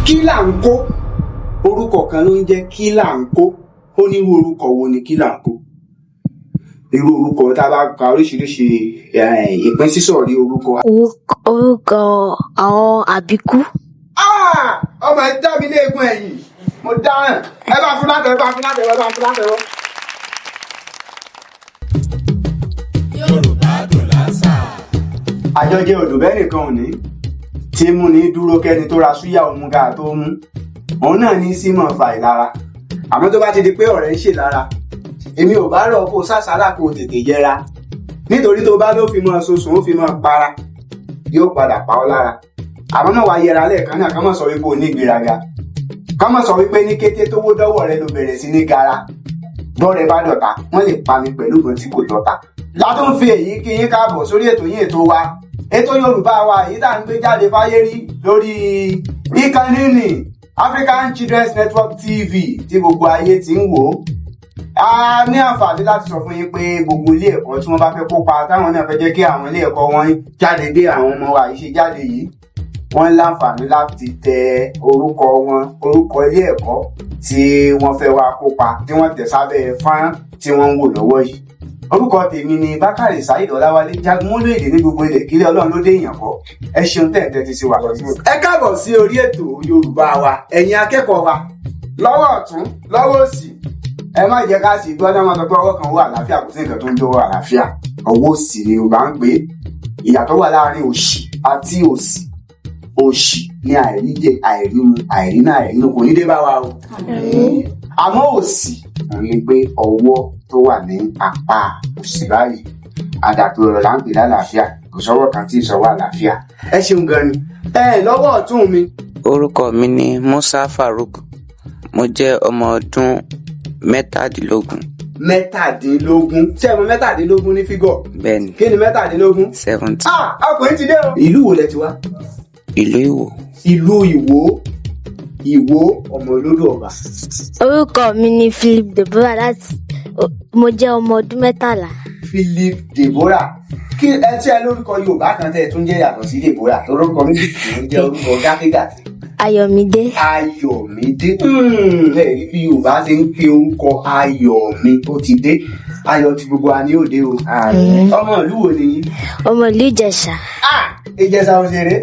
Kí là ń kó? Orúkọ kan ló ń jẹ́ kí là ń kó. Ó ní irú orúkọ wo ni kí là ń kó? Irú orúkọ tá a bá ka oríṣiríṣi ìpín sísọ̀rí orúkọ. Orúkọ àwọn àbíkú. Ah! Ọmọ ẹ dá mi léegun ẹ̀yìn, mo dáràn. Ẹ bá fún látẹ̀wọ́, ẹ bá fún látẹ̀wọ́, ẹ bá fún látẹ̀wọ́. Yorùbá dùn lásà. Àjọjẹ odò bẹ́ẹ̀ nìkan ò ní tí mú ní dúró kẹ́ni tó ra súyà òun ká tó mú òun náà ní símọ̀ fa ìlara. Àmọ́ tó bá ti di pé ọ̀rẹ́ ń ṣèlára, èmi ò bá rọ̀ kó sàsálà kó tètè yẹra, nítorí tó bá ló fi mọ́ sosùn, ó fi mọ́ para, yóò padà pa ọ́ lára. Àmọ́ náà wàá yẹra lẹ́ẹ̀kan náà, ká má sọ wípé o ní ìgbéraga, ká má sọ wípé ní kété tówó dọ́wọ́ rẹ ló bẹ̀rẹ̀ sí ní gara. Bọ́rẹ̀ bá dọ̀tá, wọ́n lè pa mi pẹ̀lú ìbọn tí kò lọ́ta. Látún fi èyí kí yín káàbọ̀ sórí ètò yín, ètò wa, ètò Yorùbá wa, èyí tá à ń gbé jáde fáyé rí lórí ìkànnì ní African Children's Network TV tí gbogbo ayé ti ń wò ó. A ní àǹfààní láti sọ fún yín pé gbogbo ilé ẹ̀kọ́ tí wọ́n bá fẹ́ kópa, táwọn náà fẹ́ jẹ́ kí àwọn ilé ẹ̀kọ́ wọn jáde bí àwọn ọmọ wa yìí ṣe jáde yìí, wọ́n láǹfààní láti tẹ orúkọ wọn, orúkọ ilé ẹ̀kọ́ tí wọ́n fẹ́ wá kópa, tí wọ́n tẹ̀ sábẹ́ fọ́nrán tí wọ́n ń wò lọ́wọ́ yìí. Orúkọ tèmi ni Bákàrè Saheed Ọláwálé, jagunmólú èdè ní gbogbo ilẹ̀ kílẹ̀. Ọlọ́run ló dé èèyàn kọ́. Ẹ ṣeun tẹ̀ ń tẹ́tí sí wa. Ẹ káàbọ̀ sí orí ètò Yorùbá wa. Ẹ̀yin akẹ́kọ̀ọ́ wa, lọ́wọ́ ọ̀tún, lọ́wọ́ òsì, ẹ má jẹ́ ká sì gbọ́ náà. Máa sọ pé ọwọ́ kan wà àlàáfíà, kò sí nǹkan tó ń jọwọ́ àlàáfíà. Ọwọ́ òsì ni Yorùbá ń pè é. Ìyàtọ̀ wà láàárín òṣì àti òsì. Òṣì ní àìríjẹ, àìrímu, àìrínà, àìrínà, kò ní dé bá wa o. Àmọ́ òsì òun ni pé ọwọ́ tó wà ní apá òsì báyìí. Àdàpè ọ̀rọ̀ là ń pè lálàáfíà, kò sọ́wọ́ kan tí ì sọ́wọ́ àlàáfíà. Ẹ ṣeun gan ni. Ẹ lọ́wọ́ ọ̀tún mi. Orúkọ mi ni Musa Farouk. Mo jẹ́ ọmọ ọdún 17. 17. Ṣé ẹ mọ 17 ní figure? Bẹ́ẹ̀ni. Kí ni 17? 70. Ah, ọkùnrin ti dé o. Ìlú wo lẹ ti wá? Ìlú Ìwó. Ìlú Ìwó. Ìwó, ọmọ olódò ọba. Orúkọ mi ni Philip Deborah láti mo jẹ́ ọmọ ọdún 13. Philip Deborah. Kí ẹ tí ẹ lórúkọ Yorùbá kan tẹ ẹ tún jẹ́ yàtọ̀ sí Deborah? Orúkọ méjì tó ń jẹ́ orúkọ gátégàté. Ayọ̀mídé. Ayọ̀mídé. Ẹ rí bí Yorùbá ṣe ń pe orúkọ Ayọ̀mí, ó ti dé. Ayọ̀ ti gbogbo wa ní òde o. Ọmọ ìlú wo ni yín? Ọmọ ìlú Ìjẹ̀ṣà. Ah, Ìjẹ̀ṣà òṣèré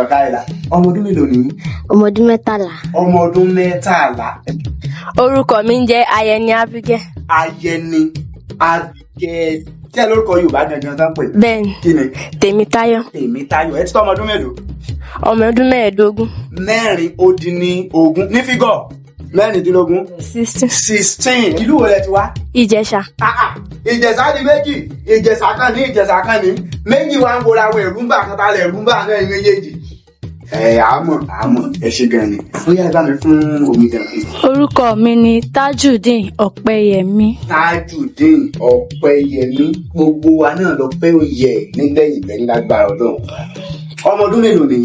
ọ̀ka ìlà. Ọmọ ọdún mélòó ni yín? Ọmọ ọdún 13. Ọmọ ọdún 13. Orúkọ mi ń jẹ́ Ayẹni Abigail. Ayẹni Abigail. Tí ẹ lórúkọ Yorùbá gangan tán pè? Bẹ́ẹ̀ni. Kí ni? Tèmítáyọ̀. Tèmítáyọ̀. Ẹ ti tọ́ ọmọ ọdún mélòó? Ọmọ ọdún 15. 16 ní figure, 16. 16. 16. Ìlú wo lẹ ti wá? Ìjẹ̀ṣà. Ah, ah. Ìjẹ̀ṣà di méjì. Ìjẹ̀ṣà kan ní, Ìjẹ̀ṣà kan ní méjì. Wá ń wora àwọn ẹ̀rú ń bà kan tá lẹ̀ ẹ̀rú ń bà náà méjèèjì. Ẹ àmọ́ àmọ́, ẹ ṣe gan ni. Ó yá, ẹ bá mi fún omidan. Orúkọ mi ni Tajudeen Ọpẹyẹmí. Tajudeen Ọpẹyẹmí. Gbogbo wa náà lọ pé ó yẹ nígbẹ̀yìn gbẹ̀yìn lágbára Ọlọ́run. Ọmọ ọdún mélòó ni?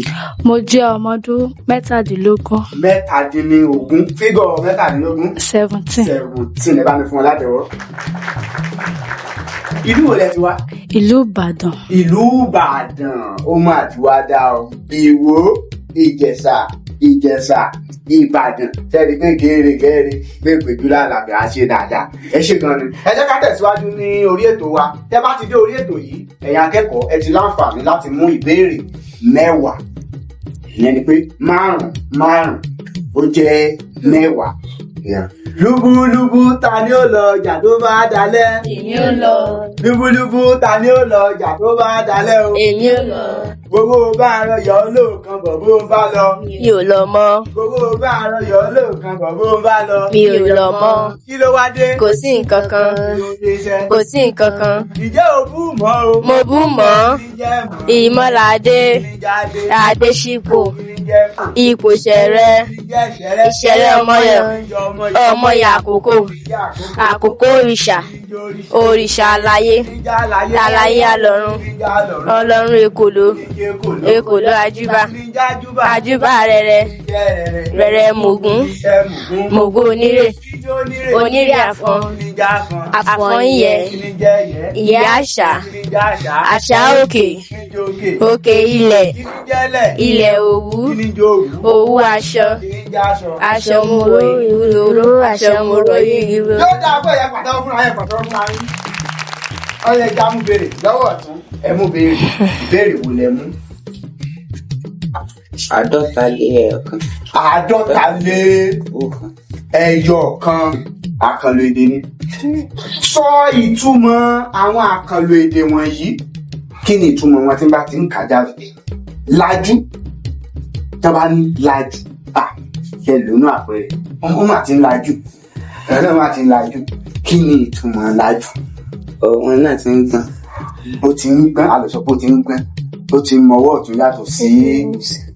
Mo jẹ́ ọmọ ọdún 17. 17. Figure 17. 17. 17. Ẹ bá mi fún ọ látẹ́wọ́. Ìlú wo lẹ ti wá? Ìlú Ìbàdàn. Ìlú Ìbàdàn. Ó mà ti wá dá o. Ìwó, Ìjẹ̀ṣà, Ìjẹ̀ṣà, Ìbàdàn. Sẹ́ni pé kéèrè kéèrè pé pèjú lálàbẹ̀ á ṣe dáadáa. Ẹ ṣe gan ni. Ẹ jẹ́ ká tẹ̀síwájú ní orí ètò wa. Tẹ́ bá ti dé orí ètò yìí, ẹ̀yin akẹ́kọ̀ọ́, ẹ ti láǹfààní láti mú ìbéèrè 10. Ìyẹn ni pé márùn márùn, ó jẹ́ 10. Yeah. Lúbúlúbú, ta ni ó lọ ọjà tó bá dalẹ̀? Èmi ò lọ. Lúbúlúbú, ta ni ó lọ ọjà tó bá dalẹ̀ o? Èmi ò lọ. Gbogbo bá arọ yọ lóòkan bọ̀ bó bá lọ. Mi ò lọ mọ́. Gbogbo bá arọ yọ lóòkan bọ̀ bó bá lọ. Mi ò lọ mọ́. Kí ló wá dé? Kò sí nǹkan kan. Kò sí nǹkan kan. Ìjẹ́ òbú mọ́ o? Mo bú mọ́. Ìjẹ́ mọ́. Ìmọ̀ládé. Ìjáde. Adéṣípò. Ìjẹ́ kò. Ipò ṣẹ̀rẹ̀. Ìjẹ́ ṣẹ̀rẹ̀. Ìṣẹ̀rẹ̀ ọmọyọ̀. Ìjọ ọmọ Ọmọyà àkókò. Ìjẹ́ àkókò. Àkókò òrìṣà. Ìjọ òrìṣà. Òrìṣà àlàyé. Ìjẹ́ àlàyé. Àlàyé àlọ́run. Ìjẹ́ àlọ́run. Ọlọ́run èkòló. Ìjẹ́ kòló. Èkòló àjúbà. Ìjẹ́ àjúbà. Àjúbà rẹ̀rẹ̀. Ìjẹ́ rẹ̀rẹ̀. Rẹ̀rẹ̀ mògún. Ìjẹ́ mùgún. Mògún onírè. Ìjẹ́ onírè. Onírè àfọ̀n. Ìjẹ́ àfọ̀n. Àfọ̀n ìyẹ́. Ìjẹ́ ìyẹ́. Ìyẹ́ àṣà. Ìjẹ́ àṣà. Àṣà òkè. jẹ́ òkè? Òkè ilẹ̀. Kí ni jẹ́lẹ̀? Ilẹ̀ òwú. Kí ni jẹ́ òwú? Òwú aṣọ. Kí ni jẹ́ aṣọ? Aṣọ moro ìrorò. Aṣọ moro ìrorò. Yóò dáa fún ẹ̀yẹ pàtẹ́wọ́ fúnra yẹn, pàtẹ́wọ́ fúnra yín. Ọyẹ ẹja mú béèrè lọ́wọ́ ọ̀tún, ẹ mú béèrè. Ìbéèrè wo lẹ mú? 51. 51 1. Ẹyọ kan àkànlò èdè ni. Sọ ìtumọ̀ àwọn àkànlò èdè wọ̀nyí. Kí ni ìtumọ̀ wọn tí n bá ti ń kà jáde? Lajú. Tí wọ́n bá ní lajú, à ṣe lónú àpẹẹrẹ wọ́n mà ti ń lajú, ẹ̀rọ náà mà ti ń lajú. Kí ni ìtumọ̀ lajú? Òun náà ti ń gbọ̀n. Ó ti ń gbọ́n, àlọ́sọ pé ó ti ń gbọ́n, ó ti mọwọ́ ọ̀tún yàtọ̀ sí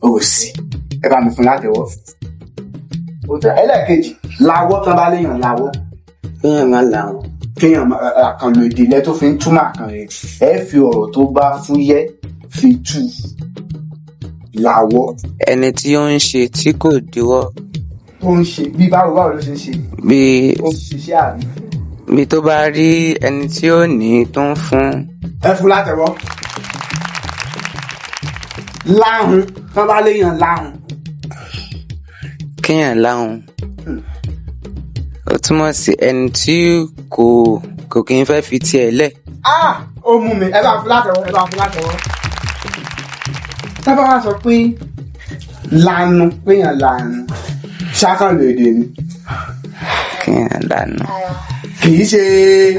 òsì. Ẹ bá mi fún látẹ̀wọ́. Ẹlẹ́ẹ̀kejì, lawọ́. Tán bá léèyàn lawọ́, Kéèyàn má làwọn. Kéèyàn àkànlò èdè lẹ tó fi ń túmọ̀ àkànlò èdè. Ẹ fi ọ̀rọ̀ tó bá fúyẹ́ fi tú lawọ́. Ẹni tí ó ń ṣe tí kò díwọ́. Tó ń ṣe bí báwo? Báwo ló ṣe ń ṣe? Bí Ó ń ṣiṣẹ́ àbí? Bí tó bá rí ẹni tí ó ní tó ń fún. Ẹ fún látẹ̀wọ́. Láhùn. Tán bá léèyàn láhùn. Kéèyàn láhùn, ó túmọ̀ sí ẹni tí kò kí ń fẹ́ fi tiẹ̀ lẹ̀. Ah, ó mú mi. Ẹ bá fún látẹ̀wọ́, ẹ bá fún látẹ̀wọ́. Tábà wá sọ pé lanu, péyàn lanu, ṣàkànlò èdè ni? Kéèyàn lanu. Kì í ṣe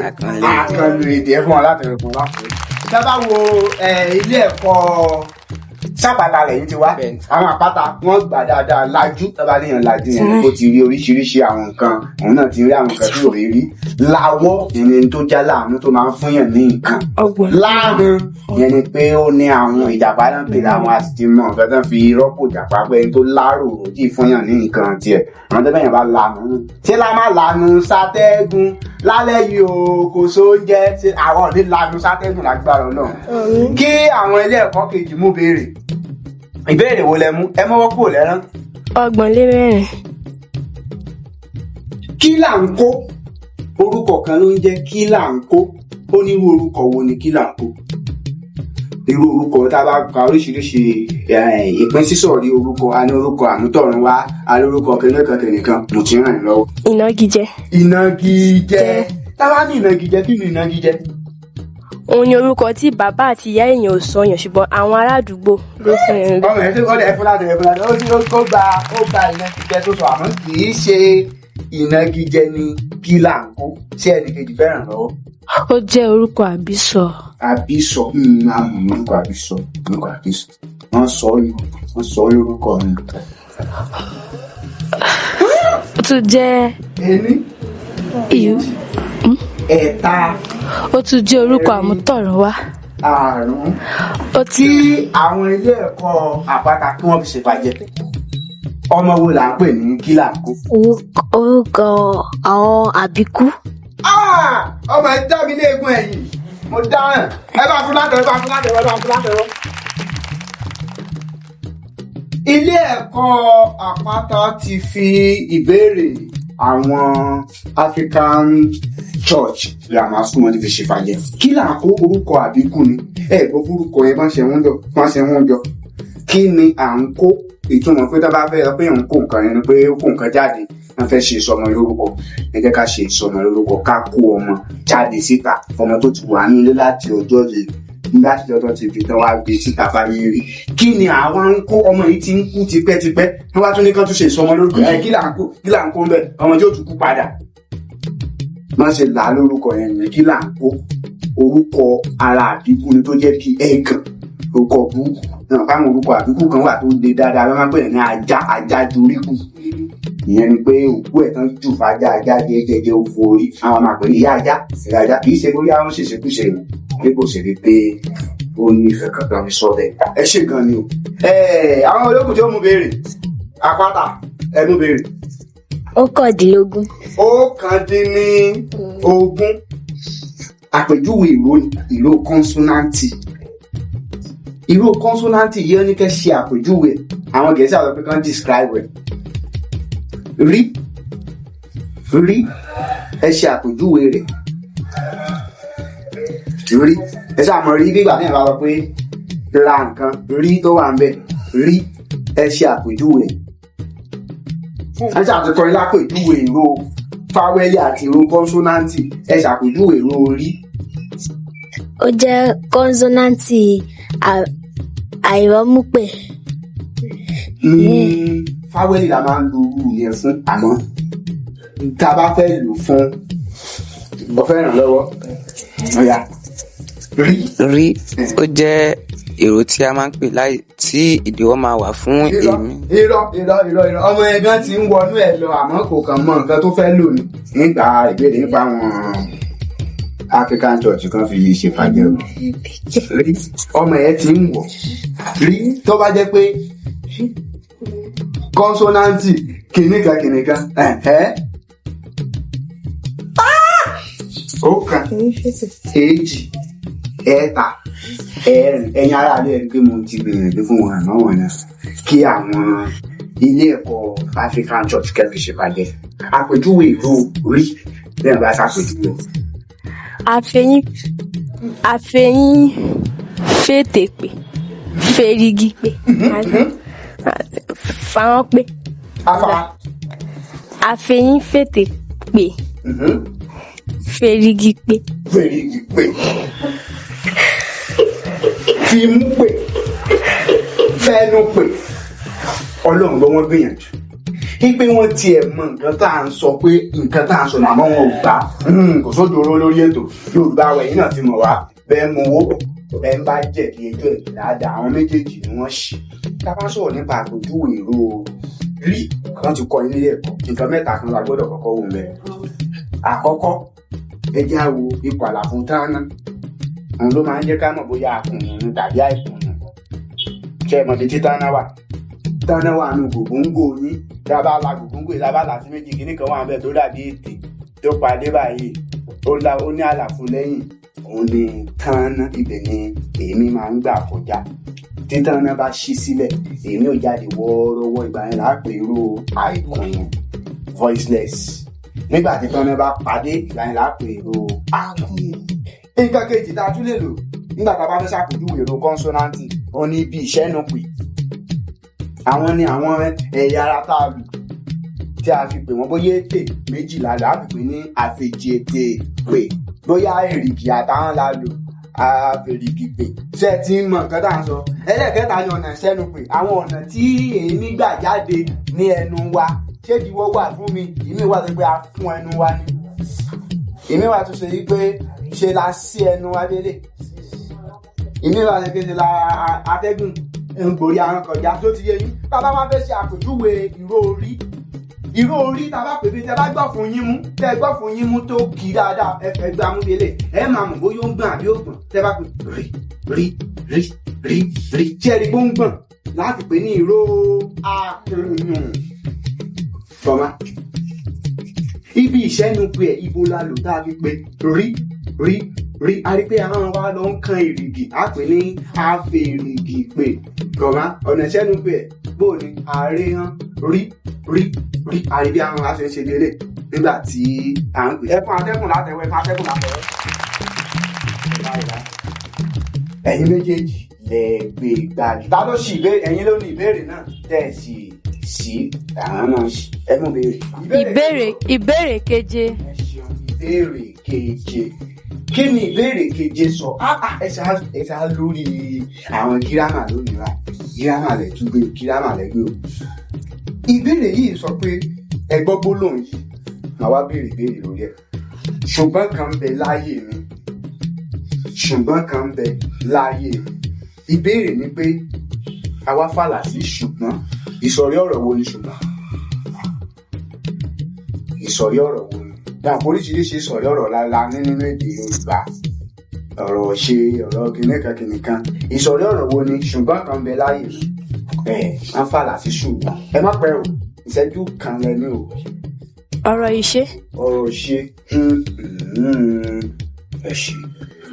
àkànlò èdè. Àkànlò èdè. Ẹ fún wọn látẹ̀wọ́, fún wọn látẹ̀wọ́. Tábà wo ilé ẹ̀kọ́ sápàtà lẹ́yìn ti wá. Bẹ́ẹ̀ni. Àwọn àpáta wọ́n gbà dáadáa. Lajú, tábà léèyàn lajú yẹn, ó ti rí oríṣiríṣi àwọn nǹkan, òun náà ti rí àwọn nǹkan tí ò rí rí. Lawọ́, ìyẹn tó já láàánú, tó máa ń fúnyàn ní nǹkan. 30. Láàrin ìyẹn ni pé ó ní àwọn ìjàpá náà pè láwọn, àti ti mọ nǹkan tán fi rọ́pò ìjàpá, pé ẹni tó lárò tí fúnyàn ní nǹkan tiẹ̀. Àwọn tó bẹ̀yàn bá lanu, ṣé lá má lanu sátẹ́gùn lálẹ́ yìí o, kò sóúnjẹ, ṣé àwọn ò ní lanu sátẹ́gùn lágbára Ọlọ́run. Kí àwọn ilé ẹ̀kọ́ kejì mú béèrè. Ìbéèrè wo lẹ mú? Ẹ mọ́wọ́ kúrò lẹ́rán. 34. Kí là ń kó? Orúkọ kan ló ń jẹ́ kí là ń kó. Ó ní irú orúkọ wo ni kí là ń kó? Irú orúkọ tá a bá ka oríṣiríṣi ìpín sísọ̀rí orúkọ, a ní orúkọ àmútọ̀runwá, a ní orúkọ kìnìkan kìnìkan. Mo ti ràn yín lọ́wọ́. Ìnagijẹ. Ìnagijẹ. Tá a bá ní ìnagijẹ, kí ni ìnagijẹ? Òun ni orúkọ tí bàbá àti ìyá èèyàn ò sọ yàn, ṣùgbọ́n àwọn ará àdúgbò ló sọ yàn bẹ́ẹ̀. Ọmọ yẹn tó ọdẹ, ẹfun láti, ẹfun láti. Ó ní ó gba, ó gba ìnagijẹ tó sọ, àmọ́ kì í ṣe ìnagijẹ ni kí là ń kó. Ṣé ẹnìkejì fẹ́ràn lọ́wọ́? Ó jẹ́ orúkọ àbísọ. Àbísọ, àmọ́ orúkọ àbísọ, orúkọ àbísọ, wọ́n sọ ọ́ ní, wọ́n sọ ọ́ lórúkọ mi. Ó tún jẹ́ Ení, ìlú. ẹ̀ta, Ó tún jẹ́ orúkọ àmútọ̀runwá. àrún. Ó Tí àwọn ilé ẹ̀kọ́ àpáta kí wọ́n fi ṣèbàjẹ́, ọmọ wo là ń pè ní kí là ń kó? Orúkọ àwọn àbíkú. Ah! Ọmọ ẹ dá mi léegun ẹ̀yìn, mo dáràn. Ẹ bá fún látẹ̀wọ́, ẹ bá fún látẹ̀wọ́, ẹ bá fún látẹ̀wọ́. Ilé ẹ̀kọ́ àpáta ti fi ìbéèrè àwọn African Church Grammar School, wọn ti fi ṣèfàjẹ́. Kí là ń kó? Orúkọ àbíkú ni. Ẹ gbọ́ orúkọ yẹn, bá ń ṣe wọ́n jọ, bá ń ṣe wọ́n jọ. Kí ni à ń kó? Ìtumọ̀ pé tó bá fẹ́ sọ pé òun kó nǹkan yẹn ni pé ó kó nǹkan jáde. Wọ́n fẹ́ ṣe ìsọmọ lórúkọ. Ẹ jẹ́ ká ṣe ìsọmọ lórúkọ, ká kó ọmọ jáde síta, ọmọ tó ti wà nílé láti ọjọ́ yìí, láti ọjọ́ ti fi tán wá gbé síta fáyé rí. Kí ni àwa ń kó? Ọmọ yìí ti ń kú tipẹ́tipẹ́, wọ́n wá tún ní kán tún ṣe ìsọmọ lórúkọ. Ẹ kí là ń kó? Kí là ń kó ń bẹ̀? Ọmọ tí ó tún kú padà, má ṣe là á lórúkọ yẹn nìyẹn. Kí là ń kó? Orúkọ ara àbíkú ni, tó jẹ́ bí ẹ̀gàn, orúkọ burúkú náà. Fáwọn orúkọ àbíkú kan wà tó le dáadáa, wọ́n máa ń pè ní ajá, ajá joríkù. Ìyẹn ni pé òkú ẹ̀ tán jù fájá, ajá jẹjẹjẹ ó forí. Àwọn máa pè ní ìyá ajá, ìyá ajá. Kì í ṣe bóyá wọ́n ṣèṣekúṣe o, bí kò ṣe rí pé ó ní ìfẹ́ kankan fi sọ bẹ́ẹ̀. Ẹ ṣe gan ni o. Ẹ àwọn olókùn tí ó mú béèrè, àpáta, ẹ mú béèrè. 19. 19. Àpèjúwe ìró ni ìró kọ́nsọ́náǹtì. Ìró kọ́nsọ́náǹtì yìí, ó ní kẹ́ ṣe àpèjúwe ẹ̀. Àwọn Gẹ̀ẹ́sì àwọn pé kán describe ẹ̀. Rí rí, ẹ ṣe àpèjúwe rẹ̀. Rí, ẹ ṣáà mọ̀ rí bí ìgbà tí ẹ̀ bá sọ pé Ra nǹkan rí tó wà ń bẹ̀ rí, ẹ ṣe àpèjúwe ẹ̀. Ẹ ṣàtúnkọ́ yín lápèjúwe ìró fáwẹ́lì àti ìró kọ́nsọ́náǹtì. Ẹ ṣàpèjúwe ìró rí. Ó jẹ́ kọ́nsọ́náǹtì àìrọ́múpè. Fáwẹ́lì la máa ń lo irú yẹn fún, àmọ́ tá a bá fẹ́ lò fún ọ fẹ́ ràn lọ́wọ́ ọ̀yà rí. Rí, ó jẹ́ èrò tí a máa ń pè láì tí ìdíwọ́ máa wà fún Irọ́, èmi. irọ́, irọ́, irọ́, irọ́. Ọmọ ẹ̀gán ti ń wọnú ẹ̀ lọ, àmọ́ kò kàn mọ nǹkan tó fẹ́ lò ní. Nígbà ìbéèrè nípa àwọn African Church kan fi ṣèfàjẹ́ o. Rí, ọmọ ẹ̀ ti ń wọ̀ rí. Tó bá jẹ́ pé kọ́nsọ́náǹtì kìnìkan kìnìkan ẹ̀hẹ́. Ọ̀kan, èjì, ẹ̀ta, ẹ̀rin. Ẹ̀yin ará ilé, ẹni pé mo ti gbìyànjú fún wọn, àmọ́ wọn náà kí àwọn ilé ẹ̀kọ́ African Church kẹ́fì ṣèpàdé. Àpèjúwe ìlú rí lẹ́yìn bá ṣàpèjúwe. Àfẹ̀yìn fètè pè, fèrìgì pè, fáwọn pè. Afa. Àfẹ̀yìn fètè pè, fèrìgì pè. Fèrègì pè, fimú pè, fẹnu pè. Ọlọ́run gbọ́, wọ́n gbìyànjú wípé wọ́n tiẹ̀ mọ nǹkan tá à ń sọ, pé nǹkan tá à ń sọ làmọ́ wọn ò gbà. Kò sójóró lórí ètò Yorùbá wa yìí náà ti mọ̀ wá bẹ́ẹ̀ mú owó ẹ̀ ń bá jẹ̀bi ẹjọ́ ẹ̀ dáadáa. Àwọn méjèèjì ni wọ́n ṣì. Tá a bá sọ̀rọ̀ nípa àpèjúwe ìró rí, wọ́n ti kọ́ ilé ẹ̀kọ́, nǹkan mẹ́ta kan la gbọ́dọ̀ kọ́kọ́ wò mẹ́. Àkọ́kọ́, ẹ jẹ́ á wo ipò àlàfo tánná. Òun ló máa ń jẹ́ ká mọ̀ bóyá akùnrin ni tàbí àìkùnrin. Ṣé ẹ mọ̀ bí tí tánná wà? Tánná wà nù gògóńgò yín. Tá a bá la gògóńgò yìí, tá a bá là sí méjì, kíní kan wà níbẹ̀ tó dàbí ètè tó padé báyìí, ó la, ó ní àlàfo lẹ́yìn. Òun ni tánná. Ibẹ̀ ni èémí máa ń gbà kọjá. Tí tánná bá ṣí sílẹ̀, èémí ò jáde wọ́ọ́rọ́wọ́. Ìgbà yẹn là á pè irú àìkùn, voiceless. Nígbà tí tánná bá padé, ìgbà yẹn là á pè irú àkùn. Nǹkan kejì tá a tún lè lò nígbà tá a bá fẹ́ ṣàpèjúwe èrò kọ́nsọ́náǹtì, òun ni ibi ìṣẹ́nupè. Àwọn ni àwọn ẹ̀yà ara tá a lò tí a fi pè wọ́n. Bóyá ètè méjìlá là á fi pè ní àfèjì ètè pè, bóyá èrìgì àtàwọn la lò, àfèrìgì pè. Ṣé ẹ ti ń mọ nǹkan tá à ń sọ? Ẹlẹ́ẹ̀kẹta ni ọ̀nà ìṣẹ́nupè, àwọn ọ̀nà tí èémí gbà jáde ní ẹnu wa. Ṣé ìdíwọ́ wà fún mi? Ìmí wà tó pé a fún ẹnu wa ni, ìmí wà tó ṣe yí pé ṣe la sí ẹnu wa délé, ìmí wà tó pé ṣe la atẹ́gùn ń gborí ahọ́n kọjá. Tó ti yé yín? Bàbá wa fẹ́ ṣe àpèjúwe ìró orí. Ìró orí tá a bá pè bí, tẹ bá gbọ́ fún yín mú, tẹ gbọ́ fún yín mú tó kì í dáadáa, ẹ fẹ́ gbá mú délé, ẹ máa mọ̀ bóyá ó ń gbọ̀n àbí ó gbọ̀n. Tẹ bá pè rí, rí, rí, rí, rí, tí ẹ rí pé ó ń gbọ̀n, láti pè ní ìró akùnyùn. Tọ́mà, ibi ìṣẹ́nu pé ẹ̀ ibo la lò tá a fi pé rí, rí, rí? A rí pé ahọ́n wa lọ ń kan èrìgì, á pè ní àfèrìgì pè. Tọ́mà, ọ̀nà ìṣẹ́nu pé ẹ̀ bó ni àárẹ̀ hàn rí, rí, rí. A rí bí ahọ́n wa ṣe ń ṣe lélẹ̀ nígbà tí à ń pè. Ẹ fún atẹ́gùn látẹ̀wọ́, ẹ fún atẹ́gùn látẹ̀wọ́. Ẹ̀yin méjèèjì lẹ gbé gbàgbé. Ta ló sì ìbéèrè? Ẹ̀yin ló ní ìbéèrè náà tẹ̀ ẹ̀ sì sí àwọn náà sí. Ẹ mú béèrè. Ìbéèrè keje. Ẹ ṣeun. Ìbéèrè keje, kí ni ìbéèrè keje sọ? Ẹ ṣá lórí àwọn gírámà lónìí wa, gírámà lẹ tún gbé o, gírámà lẹ gbé o. Ìbéèrè yìí sọ pé ẹ gbọ́ gbólóhùn yìí, màá wá béèrè ìbéèrè lórí ẹ̀. Ṣùgbọ́n kan ń bẹ láyé mi, ṣùgbọ́n kan ń bẹ láyé mi. Ìbéèrè ni pé àwa fàlà sí ṣùgbọ́n, ìsọ̀rí ọ̀rọ̀ wo ni ṣùgbọ́n? Ìsọ̀rí ọ̀rọ̀ wo ni? Dàpọ̀ oríṣiríṣi ìsọ̀rí ọ̀rọ̀ la ní nínú èdè Yorùbá, ọ̀rọ̀ ṣe, ọ̀rọ̀ kìnìkan kìnìkan. Ìsọ̀rí ọ̀rọ̀ wo ni ṣùgbọ́n kan ń bẹ láyé mi? Ẹ máa fàlà sí ṣùgbọ́n. Ẹ má pẹ́ o, ìṣẹ́jú kan lẹ ní o. Ọ̀rọ̀ ìṣe. Ọ̀rọ̀ ṣe, ẹ ṣe.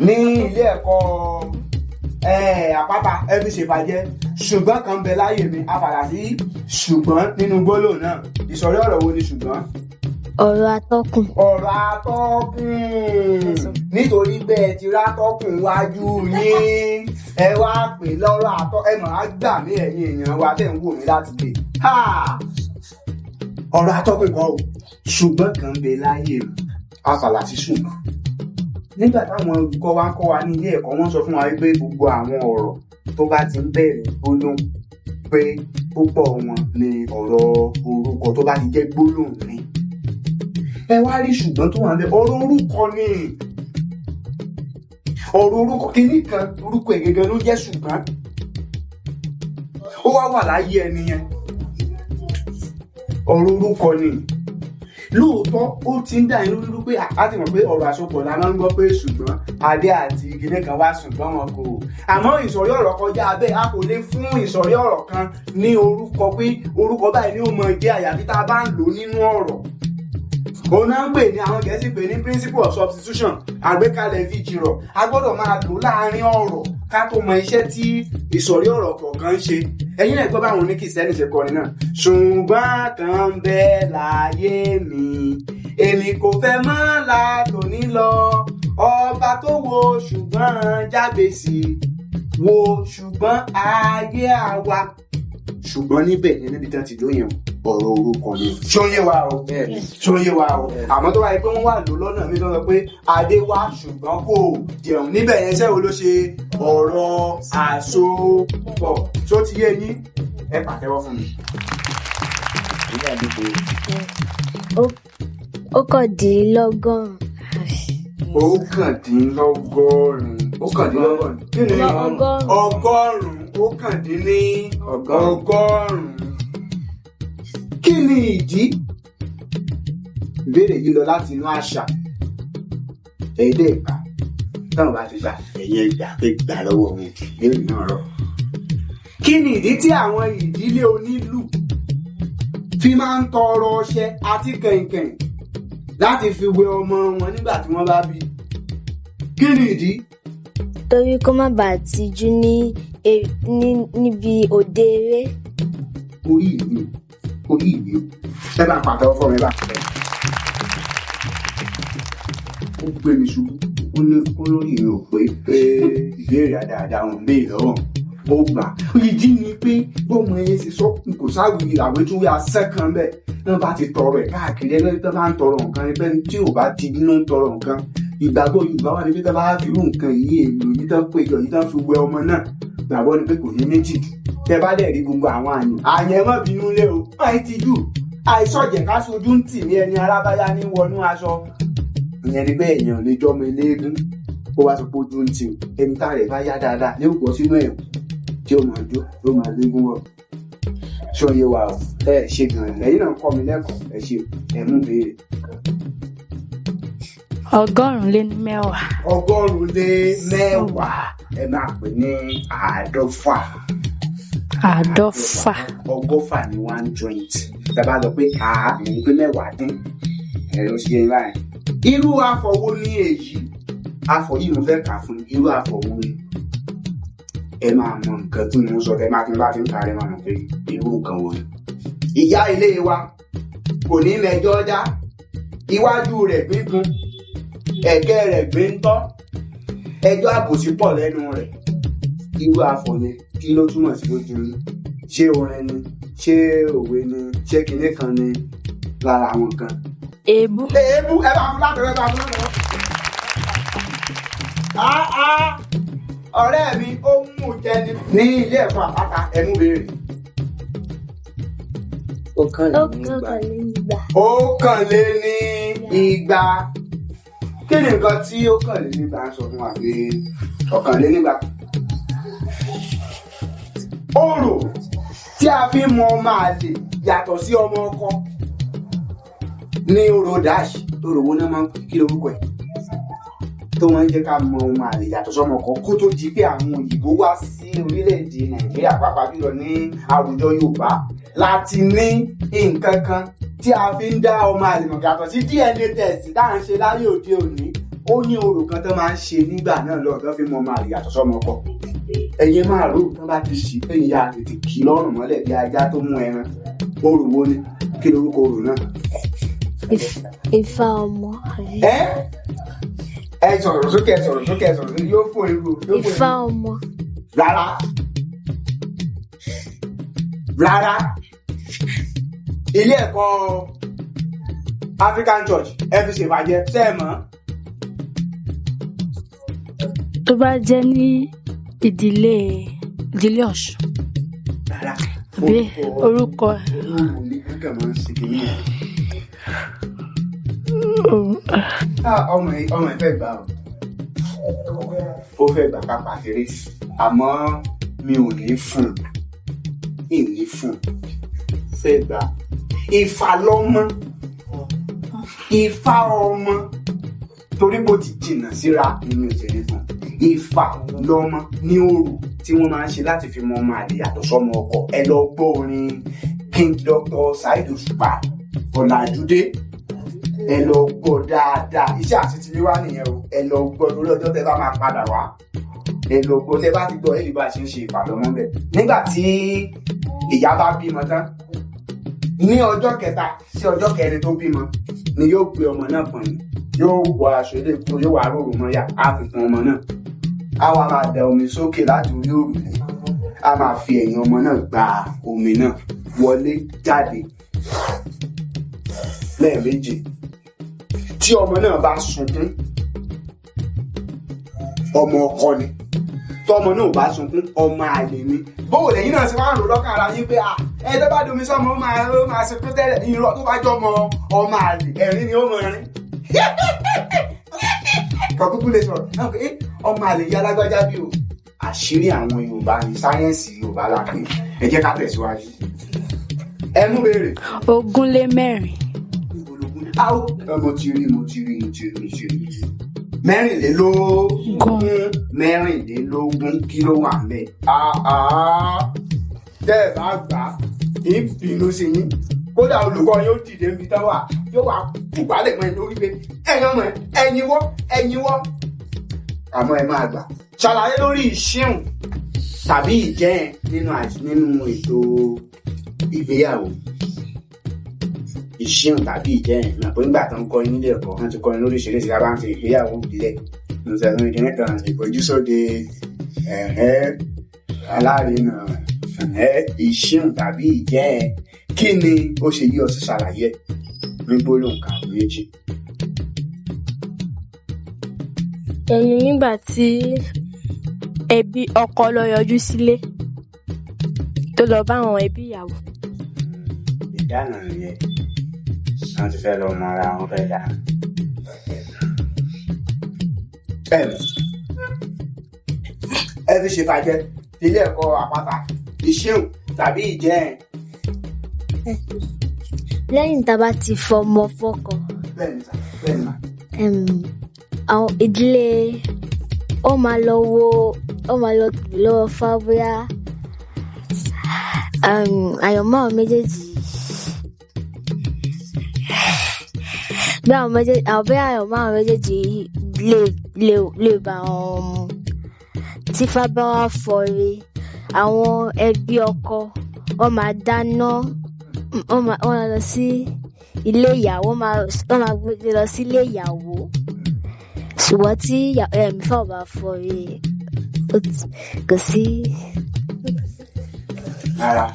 Ní ilé ẹ̀kọ́ àpáta, ẹ fi ṣèfàjẹ́. Ṣùgbọ́n kan ń bẹ láyé mi, a fàlà sí ṣùgbọ́n nínú gbólóhùn náà. Ìsọ̀rí ọ̀rọ̀ wo ni ṣùgbọ́n? Ọ̀rọ̀ atọ́kùn. Ọ̀rọ̀ atọ́kùn, nítorí pé ẹ ti rátọ́kùn wájú yín. Ẹ wá pè lọ́rọ̀ àtọ́ ẹ mọ̀ á gbà mí ẹ̀yin èèyàn wa tẹ̀ ń wò mí láti lè. Ọ̀rọ̀ atọ́kùn kọ́ o, ṣùgbọ́n kan ń bẹ láyé mi, afàlà sí ṣùgbọ́n. Nígbà táwọn olùkọ́ wa ń kọ́ wa ní ilé ẹ̀kọ́, wọ́n sọ fún wa wípé gbogbo àwọn ọ̀rọ̀ tó bá ti ń bẹ̀rẹ̀ gbólóhùn pé púpọ̀ wọn ni ọ̀rọ̀ orúkọ tó bá ti jẹ́ gbólóhùn ni. Ẹ wá rí ṣùgbọ́n tó wà ń bẹ ọ̀rọ̀ orúkọ ni. Ọ̀rọ̀ orúkọ kìíní kan orúkọ ẹ̀ gẹ́gẹ́ ló jẹ́ ṣùgbọ́n. Ó wá wà láyé ẹni yẹn. Ọ̀rọ̀ orúkọ ni. Lóòótọ́ ó ti ń dà yín lórí pé a ti mọ̀ pé ọ̀rọ̀ àsopọ̀ la máa ń gbọ́ pé ṣùgbọ́n adé àti ìgìlẹ̀ kan wá ṣùgbọ́n wọn kò. Àmọ́ ìsọ̀rí ọ̀rọ̀ kọjá abẹ́ a kò lè fún ìsọ̀rí ọ̀rọ̀ kan ní orúkọ pé orúkọ báyìí ni ó mọ jẹ́ àyàfi tá a bá ń lò nínú ọ̀rọ̀. Òun náà ń pè ní àwọn Gẹ̀ẹ́sì pè ní principle of substitution, àgbékalẹ̀ fìjìrọ̀. A gbọ́dọ̀ máa lò láàárín ọ̀rọ̀ ká tó mọ iṣẹ́ tí ìsọ̀rí ọ̀rọ̀ kọ̀ọ̀kan ń ṣe. Ẹ̀yin náà gbọ́ báwọn oníkìsẹ́nì ṣe kọrin náà. Ṣùgbọ́n kan ń bẹ láyé mi, èmi kò fẹ́ mọ́ látòní lọ. Ọba tó wo ṣùgbọ́n Jábèsì, wo ṣùgbọ́n ayé àwa. Ṣùgbọ́n níbẹ̀ yẹn níbi tán ti lóyún ọ̀rọ̀ orúkọ ni. Ṣó yé wa o? Ṣó yé wa o? Àmọ́ tó bá yẹ pé wọ́n wà lò lọ́nà mi tó sọ pé adé wá ṣùgbọ́n kò jẹun níbẹ̀ yẹn ṣẹ́ wo ló ṣe ọ̀rọ̀ àsopọ̀. Ṣó ti yé yín? Ẹ pàtẹ́wọ́ fún mi. Ọ̀kàndínlọ́gọ́rùn-ún. Ọ̀kàndínlọ́gọ́rùn-ún. Ọ̀kàndínlọ́gọ́rùn-ún. Kí ni ọgọ́rùn-ún? Ọ̀kàndínlọ́gọ́rùn-ún. Kí ni ìdí? Ìbéèrè yìí lọ láti inú àṣà. Èdè ìgbà táwọn bá ti gbà ẹ̀yìn ìgbà pé gbà lọ́wọ́ wọn ìbéèrè náà rọ̀. Kí ni ìdí tí àwọn ìdílé onílù fi máa ń tọrọ ọṣẹ àti kẹ̀ǹkẹ̀ǹ láti fi wẹ ọmọ wọn nígbà tí wọ́n bá bí? Kí ni ìdí? Torí kó má bàa tijú níbi òde eré. Orí ìlú orí ìlú ẹ bá pàtẹ́wọ́ fún mi bá. Ó gbé mi ṣubú, ó ní olórí mi ò pé pé ìbéèrè àdáadáa òun béèrè lọ́wọ́ ó gbà. Ìdí ni pé bọ́mọ yẹn ṣe sọ kò sáwìí àwétúwé asẹ́ kan bẹ́ẹ̀ náà bá ti tọrọ ẹ̀ káàkiri ẹgbẹ́ tó bá ń tọrọ nǹkan ẹgbẹ́ tí ò bá ti ló ń tọrọ nǹkan. Ìgbàgbọ́ Yorùbá wà ní pé tó bá fi irú nǹkan yìí èlò yìí tán pé ìjọ yìí tán fi wẹ ọmọ náà gbàgbọ́ ni pé kò ní méjì jù. Tẹ bá dẹ̀ rí gbogbo àwọn àyàn àyàn ẹ má bínú lé o, àì ti jù àìsọ̀jẹ̀ ká sojú ń tì ní ẹni arábáyá ní wọnú aṣọ. Ìyẹn ni pé èèyàn lè jọmọ eléégún kó wá sọ pé ojú ń tì o, ẹni tá rẹ̀ bá yá dáadáa yóò bọ́ sínú ẹ̀wọ̀n tí ó máa jó yóò máa léegun wọ̀. Ṣó yé wa o? Ẹ ṣe gan-an, ẹ̀yin náà kọ́ mi lẹ́kọ̀ọ́, ẹ ṣe ẹ mú béèrè. 110. 110 ẹ máa pè ní 50. 50. 100 ní 120. Tẹ bá sọ pé àá ní pé 10 dín. Ẹ ló ṣe yẹn báyìí. Irú afọ̀ wo ni èyí? Afọ̀ yìí mo fẹ́ kà fún irú afọ̀ wo ni? Ẹ máa mọ nǹkan tí mo ń sọ tẹ máa ti bá ti ń kàrí máa mọ̀ pé irú nǹkan wo ni. Ìyá ilé wa kò ní mẹjọ dá, iwájú rẹ̀ gbígun, ẹ̀kẹ́ rẹ̀ gbé ń tọ́, ẹjọ́ àbòsí pọ̀ lẹ́nu rẹ̀. Irú afọ̀ yẹn kí ló túmọ̀ sí lójú yín? Ṣé orin ni? Ṣé òwe ni? Ṣé kinní kan ni? Lára àwọn nǹkan. Èébú. Èébú ẹ bá fún látọ̀rẹ́ bá fún látọ̀rẹ́. Ọ̀rẹ́ mi ó mú jẹ ní ilé ẹ̀kọ́ àpáta ẹ̀mú béèrè. 201. 201. Kí ni nǹkan tí 201 ń sọ fún wa pé 201? Orò tí a fi mọ ọmọ àlè yàtọ̀ sí ọmọ ọkọ ní orò dash tó rò wọ́n náà máa ń kí lórúkọ ẹ̀ tó wọ́n ń jẹ́ ká mọ ọmọ àlè yàtọ̀ sọ́mọ ọkọ kó tó di pé àwọn òyìnbó wá sí orílẹ̀-èdè Nàìjíríà pàápàá jùlọ ní àwùjọ Yorùbá láti ní nǹkan kan tí a fi ń dá ọmọ àlè mọ̀ yàtọ̀ sí DNA test tá à ń ṣe láyé òde òní. Ó ní orò kan tó máa ń ṣe nígbà náà lọ́ọ̀ tó fi mọ ọmọ àlè yàtọ̀ sọ́mọ ọkọ. Ẹ̀yin máa rò tó bá ti ṣì pé ìyá tètè kì í lọ́rùn mọ́lẹ̀ bí ajá tó mú ẹran. Orò wo ni? Kí lorúkọ orò náà? Ifá ọmọ. Ẹ sọ̀rọ̀ sókè, ẹ sọ̀rọ̀ sókè, ẹ sọ̀rọ̀ sókè, yóò fò irú. Ifá ọmọ. Rárá, rárá. Ilé ẹ̀kọ́ African Church, ẹ fi ṣèbàjẹ́, ṣé ẹ mọ̀? Tó bá jẹ́ ní ìdílé Ọ̀ṣun. Rárá. Àbí orúkọ Olúwo mi kàn máa ń ṣe kìíní yẹn. Ọmọ yìí, ọmọ yìí fẹ́ gbà o. Ó fẹ́ gbà pápá kéré, àmọ́ mi ò ní fún un. Mi ò ní fún un. Fẹ́ gbà. Ifá lọ́mọ. Ifá ọmọ. Torí bó ti jìnnà síra ni mi ò ṣe ní fún un. Ifá lọ́mọ ní òru tí wọ́n máa ń ṣe láti fi mọ ọmọ àlè yàtọ̀ sọ́mọ ọkọ. Ẹ lọ gbọ́ orin King Dr. Saheed Òṣùpá Ọ̀làjúdé, ẹ lọ gbọ́ dáadáa. Iṣẹ́ àṣetiléwá wá nìyẹn o. Ẹ lọ gbọ́ lórí ọjọ́ tẹ́ bá máa padà wá. Ẹ lọ gbọ́, tẹ́ bá ti gbọ́, ẹ lè bá a ṣe ń ṣe ìfàlọ́mọ́ bẹ̀. Nígbà tí ìyá bá bímọ tán, ní ọjọ́ kẹta sí ọjọ́ kẹrin tó bímọ ni yóò gbé ọmọ náà pọ̀n yín, yóò wọ aṣọ ilé ìkúrò, yóò wá rorò mọ́ yá, á fi fún ọmọ náà. Á wá máa da omi sókè láti orí òrùlé, á máa fi ẹ̀yìn ọmọ náà gba omi náà wọlé jáde lẹ́ẹ̀mejì. Tí ọmọ náà bá sunkún, ọmọ ọkọ ni. Tọmọ náà bá sunkún, ọmọ àlè ni. Bówó lẹ́yìn náà ṣe wá ń rò lọ́kàn ara yín pé ẹ tó bá domi sọ́mọ, ó máa sunkún tẹ́lẹ̀. Irọ́, tó bá jọ ọmọ àlè, ẹ̀rín ni ó mọ rin. Kọ̀kúkú lè sọ̀rọ̀ náà pé ọmọ àlè yá lágbájá bí o. Àṣírí àwọn Yorùbá ni, sáyẹ́ǹsì Yorùbá la pè. Ẹ jẹ́ ká tẹ̀síwájú. Ẹ mú béèrè. 24. Mo ti rí, mo ti rí, mo ti rí, mo ti rí. 24. 24, kí ló wà ńbẹ̀? Tẹ́ ẹ bá gbà á, ń bínú sí yín. Kódà olùkọ́ yóò dìde níbi tán wà, yóò wá kúbalẹ̀ mọ́ ẹ lórí pé ẹ̀yin ọmọ ẹ̀yin wọ́, ẹ̀yin wọ́. Àmọ́ ẹ máa gbà. Ṣàlàyé lórí ìṣíùn tàbí ìjẹ́ nínú ètò ìgbéyàwó. Ìṣíùn tàbí ìjẹ́ ẹ̀ náà, nígbà tó ń kọ́ nílé ẹ̀kọ́, wọ́n ti kọ́ ní lóríṣiríṣi. A bá ń fi ìgbéyàwó ìbílẹ̀ nùsẹ̀sùn ìdílé kan, ìfojúsóde, ẹ̀hẹ́, alárinà, ẹ̀hẹ́, ìṣíùn tàbí ìjẹ́ ẹ̀, kí ni ó ṣe yí ọ sí? Ṣàlàyé ní gbólóhùn kan méjì. Ẹni nígbà tí ẹbí ọkọ lọ yọjú sílé, tó lọ bá àwọn ẹbí ìyàwó. Ìdáná nìyẹn, wọ́n ti fẹ́ lọ mọ ara wọn, fẹ́ dáná. Ẹ fi ṣèfàjẹ ilé ẹ̀kọ́ àpáta, ìṣeun tàbí ìjẹ́ ẹ̀. Lẹ́yìn tá a bá ti fọmọ fọ́kọ, Bẹ́ẹ̀ni sà, bẹ́ẹ̀ni mà. Àwọn ìdílé ó máa lọ wo, ó máa lọ lọ́wọ́ fá bóyá àyànmọ́ àwọn méjèèjì, bí àwọn méjèèjì, àwọn bóyá àyànmọ́ àwọn méjèèjì lè bá wọn mu. Tí Ifá bá wá fọre, àwọn ẹbí ọkọ wọ́n máa dáná, wọ́n máa lọ sí ilé ìyàwó, wọ́n máa gbé lọ sí ilé ìyàwó. Ṣùgbọ́n tí Ifá ò bá fọre, kò sí. Rárá,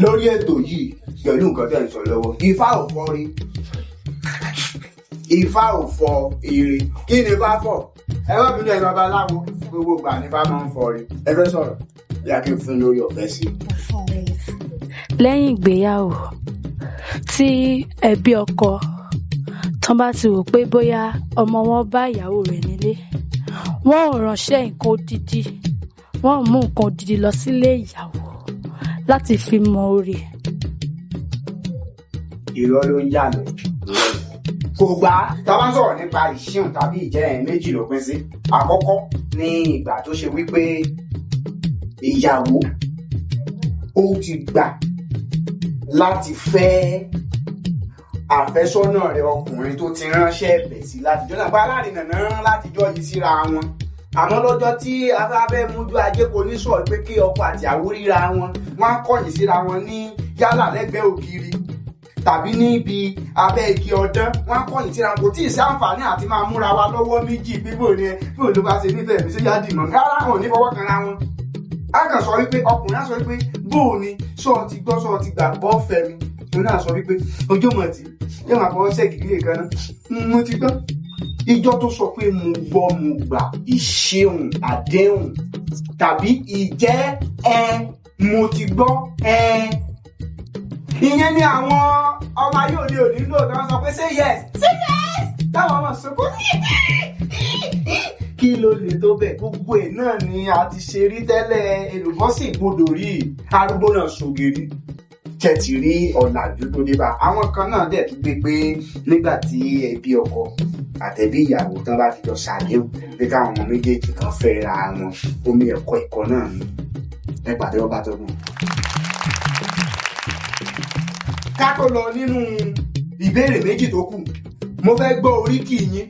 lórí ètò yìí pẹ̀lú nǹkan tẹ̀ ń sọ lọ́wọ́, Ifá ò fọre. Ifá ò fọ ire. Kí ni Ifá fọ̀? Ẹ má bínú, ẹ babaláwo, gbogbo ìgbà ni Ifá máa ń fọre. Ẹ fẹ́ sọ̀rọ̀ bí a kì í fún lórí ọ̀fẹ́ sí i. Lẹ́yìn ìgbéyàwó, tí ẹbí ọkọ tán bá ti wò pé bóyá ọmọ wọn bá ìyàwó rẹ̀ nílé, wọ́n ò ránṣẹ́ nǹkan odidi, wọ́n ò mú nǹkan odidi lọ sílé ìyàwó láti fi mọ oore. Irọ́ ló ń yà lọ. Kò gbà á. Tá a bá ń sọ̀rọ̀ nípa ìṣíùn tàbí ìjẹ́ ẹ̀, méjì ló pín sí. Àkọ́kọ́ ní ìgbà tó ṣe wípé ìyàwó ó ti gbà láti fẹ́ àfẹ́sọ́nà rẹ̀ ọkùnrin tó ti ránṣẹ́ ẹ̀bẹ̀ sí látijọ́ náà, bá alárinà náà rán látijọ́ yìí síra wọn. Àmọ́ lọ́jọ́ tí afẹ́fẹ́ mójú ajé kò ní sọ̀rọ̀ pé kí ọkọ àti ìyàwó ríra wọn, wọ́n á kọ̀yìn síra wọn ní yálà lẹ́gbẹ̀ẹ́ ògiri tàbí níbi abẹ́ igi ọ̀dán, wọ́n á kọ̀yìn síra wọn. Kò tí ì sí àǹfààní àti máa múra wa lọ́wọ́ méjì bíbò ni ẹ bí òun ló bá ṣe nífẹ̀ẹ́ mi ṣe yá dì mọ́ rárá, wọn ò ní fọwọ́ kanra wọn. A kàn sọ wípé ọkùnrin á sọ wípé bóò ni sọ ọ ti gbọ́ sọ ọ ti gbà bọ́ fẹ́ mi. Òun náà sọ wípé ojú mọ̀ tí yóò máa fọwọ́ ṣẹ́gi lè kan náà. Mo ti gbọ́. Ìjọ tó sọ pé mo gbọ́ mo gbà ìṣeun àdéhùn tàbí ìjẹ́ ẹ mo ti gbọ́ ẹ. Ìyẹn ni àwọn ọmọ ayé òde òní lò tí wọ́n sọ pé say yes say yes táwọn ọmọ sọkún kí ló lè tó bẹ́ẹ̀. Gbogbo ẹ̀ náà ni a ti ṣe rí tẹ́lẹ̀, èlùbọ́ sì gbọdọ̀ rí arúgbó náà ṣògiri tẹ̀tì rí ọ̀làjú tó dé bá. Àwọn kan náà dẹ̀ tún gbé pé nígbà tí ẹbí ọkọ àtẹ̀bí ìyàwó tán bá ti jọ ṣàdéhùn pé káwọn ọmọ méjèèjì kan fẹ́ra wọn, omi ẹ̀kọ́ ẹ̀kọ́ náà ni. Ẹ pàdé ọba tó gùn. Ká tó lọ nínú ìbéèrè méjì tó kù, mo fẹ́ gbọ́ oríkì yín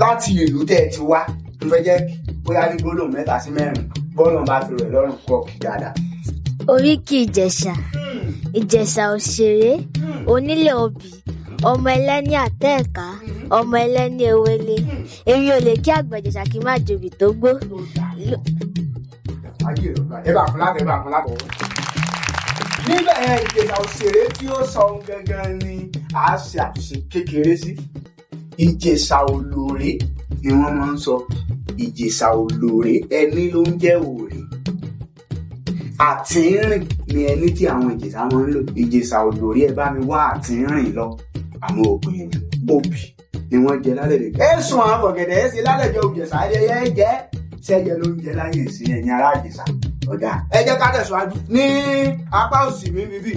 láti ìlú tẹ́ ẹ ti wá. Mo fẹ́ jẹ́ bóyá ní gbólóhùn 3 sí 4 bọ́ọ̀lù bá fi rẹ̀ lọ́rùn kọ́ kí dáadáa. Oríkì Ìjẹ̀ṣà. Ìjẹ̀ṣà òṣèré, onílẹ̀ obì, ọmọ ẹlẹ́ni àtẹ̀ẹ̀ká, ọmọ ẹlẹ́ni ewele. Èmi ò lè kí àgbà Ìjẹ̀ṣà kí n má jòbì tó gbó. Ẹ bá fún látọ̀, ẹ bá fún látọ̀. Níbẹ̀ yẹn Ìjẹ̀ṣà òṣèré tí ó sọ ohun gangan ni a ṣe àtúnṣe kékeré sí. Ìjẹ̀ṣà olóore ni wọ́n máa ń sọ. Ìjẹ̀ṣà olóore, ẹni ló ń jẹ́ òrè. Àtìrìn ni ẹni tí àwọn Ìjẹ̀ṣà máa ń lò. Ìjẹ̀ṣà olóore, ẹ bá mi wá àtìrìn lọ. Àwọn òpin òbí ni wọ́n jẹ lálẹ́ rẹ̀. Ẹ̀sùn àwọn ọ̀gẹ̀dẹ̀ ẹ̀ ṣe lálẹ́ jọ Ìjẹ̀ṣà ẹyẹ jẹ́ sẹ́yẹ ló ń jẹ láyé ìsìn ẹ̀yìn ará Ìjẹ̀ṣà. Ọ̀dà ẹ jẹ́ ká tẹ̀síwájú ní apá òsì mi bíbí.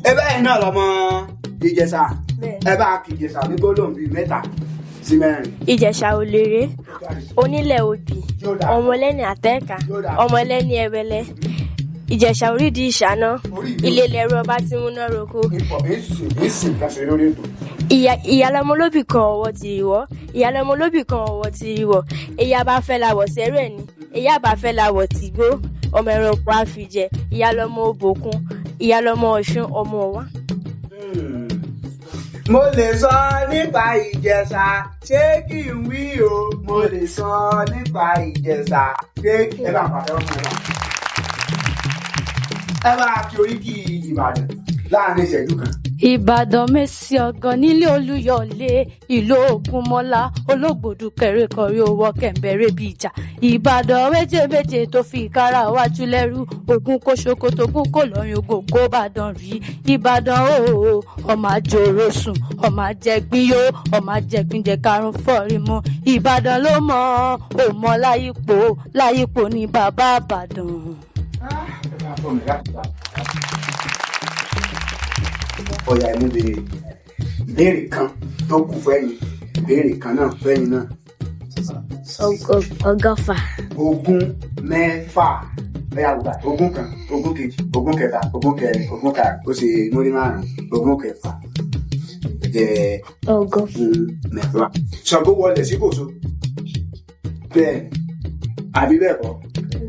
Ẹ bẹ́ẹ̀ náà lọ́mọ Ìjẹ̀ṣà. Ẹ bá kí Ìjẹ̀ṣà ní gbólóhùn bíi 3 sí 4. Ìjẹ̀ṣà òléré, onílẹ̀ obì, ọmọ ẹlẹ́ni àtẹ́ẹ̀ká, ọmọ ẹlẹ́ni ẹwẹlẹ. Ìjẹ̀ṣà orídìí ìṣáná, ilé lẹ̀rú ọba tí múná roko. Ìyálọ́mọlóbì kan ọ̀wọ́ ti ìwọ́, ìyálọ́mọlóbì kan ọ̀wọ́ ti ìwọ̀. Ìyá bá fẹ́ lawọ̀ sẹ́rù ẹ̀ ni, ìyá bá fẹ́ lawọ̀ tìgbó, ọmọ ẹranko á fi jẹ, ìyálọ́mọ òbòkun, ìyálọ́mọ ọ̀ṣun, ọmọ ọ̀wá. Mo lè sọ nípa Ìjẹ̀ṣà, ṣé kí n wí o? Mo lè sọ nípa Ìjẹ̀ṣà, ṣé kí ẹ bá pàdé ọmọ ẹ bá. Ẹ bá kí oríkì Ìbàdàn láàrin ìṣẹ́jú kan. Ìbàdàn mẹ́sì ọ̀gàn nílé Olúyọ̀lé, ìlú Ògúnmọ́lá, olóògbòdù kẹrẹkọrí owó kẹ̀ǹbẹ̀rẹ̀ bíi ìjà. Ìbàdàn méje tó fi ìkárà wájú lẹ́rú, ogun kó ṣòkòtò ogun kò lọ́yún ogun kó bàdàn rí. Ìbàdàn ooo, ọmọ àjòrò sùn, ọmọ àjẹgbín yó, ọmọ àjẹgbín jẹ karùn-ún fọ́ọ̀rì mu. Ìbàdàn ló mọ̀ ọ́ mọ́ láyípo, láyípo ní bàbá Ìbàdàn. Ọ̀yà ẹ̀mú béèrè ìbéèrè kan tó kù fẹ́yìn, ìbéèrè kan náà fẹ́yìn náà. 120. 26. Bẹ́ẹ̀ àgbà 21, 22, 23, 24, 25, ó ṣe múrí 5, 26. Jẹ́ 26. Ṣàngó wọlé sí Kòso. Bẹ́ẹ̀ àbí bẹ́ẹ̀ kọ́?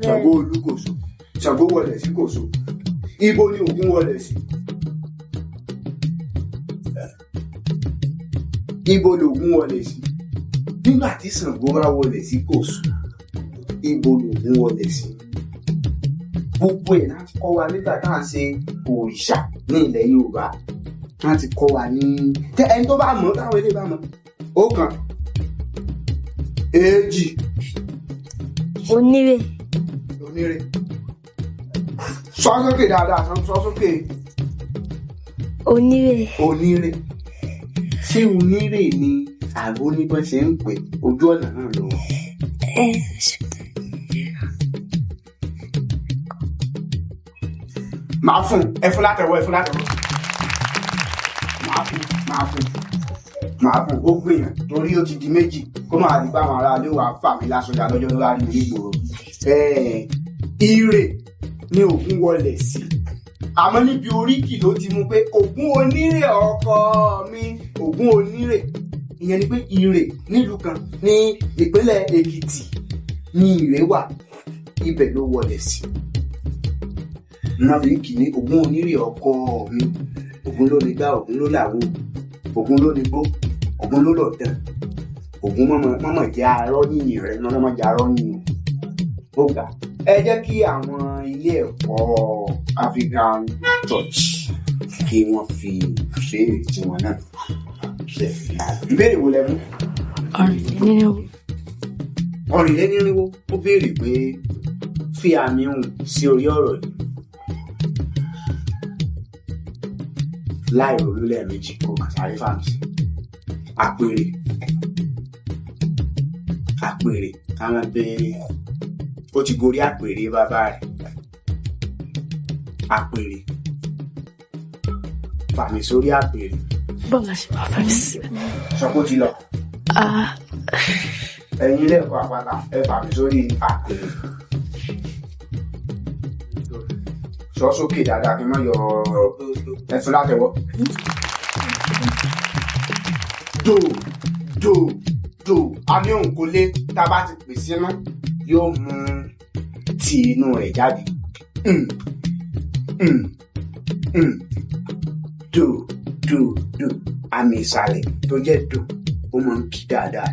Ṣàngó Olúkòso. Ṣàngó wọlé sí Kòso. Ibo ni Ògún wọlé sí? Ibo lògún wọlé sí? Nígbà tí Ṣàngó bá wọlé sí Kòso, ibo lògún wọlé sí? Gbogbo ẹ̀ láti kọ́ wa nígbà tá à ń ṣe òrìṣà ní ilẹ̀ Yorùbá. Láti kọ́ wa ní ẹni tó bá mọ̀, táwọn eléyìí bá mọ̀. 1, 2. Onírè. Onírè. Sọ sókè dáadáa, sọ sókè. Onírè. Onírè. Ṣé onírè ni àgbo ní bọ́n ṣe ń pè ojú ọ̀nà náà lọ? Màá fún ẹ fún látẹ̀wọ́, ẹ fún látẹ̀wọ́. Màá fún ó gbìyànjú torí ó ti di 2 kó máa di báwọn aráalé wa fà mí lásọjà lọ́jọ́ tó bá rí mi nígboro. Ire ni Ògún wọlé sí. Àmọ́ níbi oríkì ló ti mú pé Ògún onírè ọkọ mi, Ògún onírè. Ìyẹn ni pé Ìrè nílùú kan ní ìpínlẹ̀ Èkìtì ní Ìrè wà, ibẹ̀ ló wọlé sí. Wọ́n fi ń kì ní Ògún onírè ọkọ mi. Ògún ló ní gbá, Ògún ló làwo, Ògún ló ní gbó, Ògún ló lọ̀tàn. Ògún mọ̀mọ̀ jẹ́ arọ́ yìnyín rẹ̀, mọ̀mọ̀ jẹ́ arọ́ yìnyín. Ó gbà. Ẹ jẹ́ kí àwọn ilé ẹ̀kọ́ African Church kí wọ́n fi ìbéèrè tiwọn náà. Ìbéèrè wo lẹ mú? Ọ̀rìnlénírínwó. Ọ̀rìnlénírínwó. Ó béèrè pé fi àmì ohùn sí orí ọ̀rọ̀ yìí. Láì ronú lẹ́ẹ̀mejì kó kàn sáré fàmì sí. Àpèrè. Àpèrè. Àwọn béèrè. Ó ti gorí àpèrè bàbá rẹ̀. Àpèrè. Fàmì sórí àpèrè. Bọ́ọ̀lù ṣe máa fàmì sí. Sọ pé ó ti lọ. A. Ẹ̀yin ilé ẹ̀kọ́ Àpáta, ẹ fàmì sórí àpèrè. Sọ sókè dáadáa kí n má yọ ẹ̀fún látẹ̀wọ́. Dò dò dò, àmì òun kò lé, tá a bá ti pè sínú yóò mú ti inú rẹ̀ jáde. Dò dò dò, àmì ìsàlẹ̀ tó jẹ́ dò ó máa ń kí dáadáa.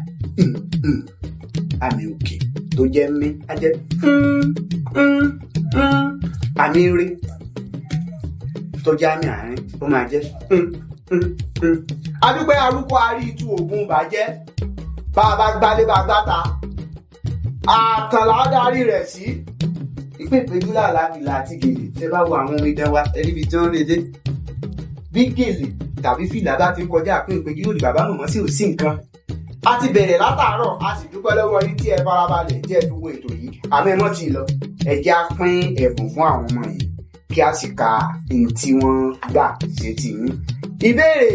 Àmì òkè tó jẹ́ mí á jẹ́ àmì rí tó jẹ́ àmì àárín ó máa jẹ́. Adúpẹ́ arúgbó arí itu ògùn bàjẹ́, bá a bá gbálé bá a gbáta àtàlà darí rẹ̀ sí. Ìpè ìpéjú làlá fìlà àti gèlè. Tẹ́ bá wo àwọn omidan wa ẹni tí wọ́n lè dé. Bí gèlè tàbí fìlà bá ti ń kọjá àpín ìpéjú yóò di bàbá mọ̀mọ́ sí òsì nǹkan. A ti bẹ̀rẹ̀ látàárọ̀, a sì dúpẹ́ lọ́wọ́ yín tí ẹ farabalẹ̀ tí ẹ fi wo ètò yìí. Àmọ́ ẹ mọ́ ti lọ, ẹ jẹ́ á pín ẹ̀bùn fún àwọn ọmọ yìí kí a sì ka ohun tí wọ́n gbà sétí yín. Ìbéèrè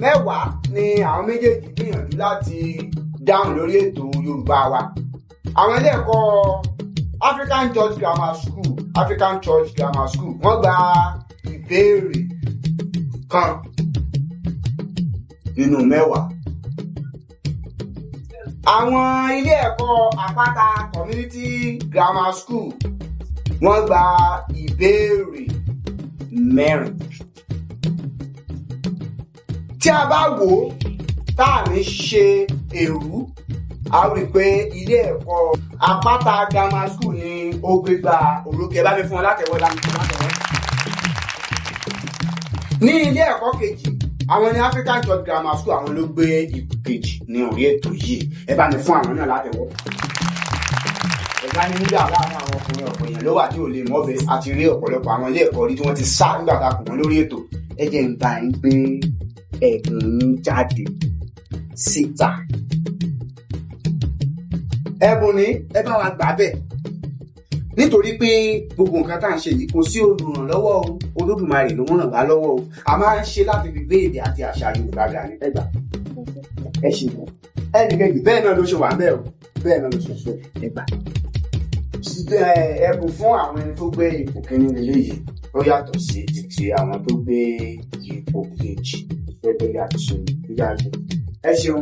10 ni àwọn méjèèjì gbìyànjú láti dáhùn lórí ètò Yorùbá wa. Àwọn ilé ẹ̀kọ́ African Church Grammar School, African Church Grammar School, wọ́n gba ìbéèrè kan nínú 10. Àwọn ilé ẹ̀kọ́ Àpáta Community Grammar School, wọ́n gba ìbéèrè 4. Tí a bá wò ó, tá à ní ṣe èrú, a rí i pé ilé ẹ̀kọ́ Àpáta Grammar School ni ó gbégbá orókè. Bá mi fún wọn látẹ̀wọ́, bá mi fún wọn látẹ̀wọ́. Ní ilé ẹ̀kọ́ kejì, àwọn ní African Church Grammar School, àwọn ló gbé ipò kejì ní orí ètò yìí. Ẹ bá mi fún àwọn náà látẹ̀wọ́. Ẹ bá ní nígbà láàárín àwọn ọkùnrin ọ̀pọ̀ èèyàn ló wà tí ò lè mọ́bẹ. A ti rí ọ̀pọ̀lọpọ̀ àwọn ilé ẹ̀kọ́ rí tí wọ́n ti sá nígbà tá a kù wọ́n lórí ètò. Ẹ jẹ́ ń bá yín gbé ẹ̀bùn yín jáde síta. Ẹ̀bùn ni ẹ bá wa gbà bẹ́ẹ̀. Nítorí pé gbogbo nǹkan tá à ń ṣe yìí kò sí olùrànlọ́wọ́ o, Olódùmarè ló ń ràn wá lọ́wọ́ o. A máa ń ṣe láti fi gbé èdè àti àṣà Yorùbá ga ní ẹgbà. Ẹ ṣe wọ́n. Ẹnì kejì bẹ́ẹ̀ náà ló ṣe wà ń bẹ́ẹ̀ o. Bẹ́ẹ̀ náà ló ṣe ṣe ẹgbà. Ẹ̀bùn fún àwọn ẹni tó gbé ipò kínní lélẹ́yìí ó yàtọ̀ sí títí àwọn tó gbé ipò kejì. Ẹ ṣeun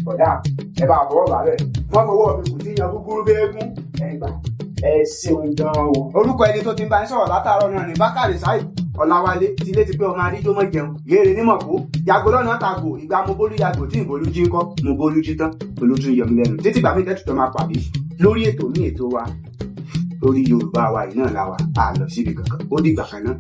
bọ̀dá, ẹ bá fọwọ́ bàá bẹ̀. Wọ́n fọwọ́ mi kò tí yan gúgúrú bẹ́ẹ̀gún. Ẹ gbà, ẹ ṣeun gan-an o. Orúkọ ẹni tó ti ń bá yín sọ̀rọ̀ látàárọ̀ náà ni Bákàrè Sáìd Ọláwálé, tí ilé ti pé ọmọ adíjọ́ mọ̀ jẹun yéèrè nímọ̀ kó yàgò lọ́nà tàgò ìgbà mo bólú yàgò tí ìbolú jí ń kọ́ mo bólú jí tán olójú ń yọ mí lẹ́nu. Títí gbà mí tẹ́tù tó máa pàdé lórí ètò ní ètò wa lórí Yorùbá wa yìí náà la wà, a lọ síbi kankan. Ó dìgbà kan náà.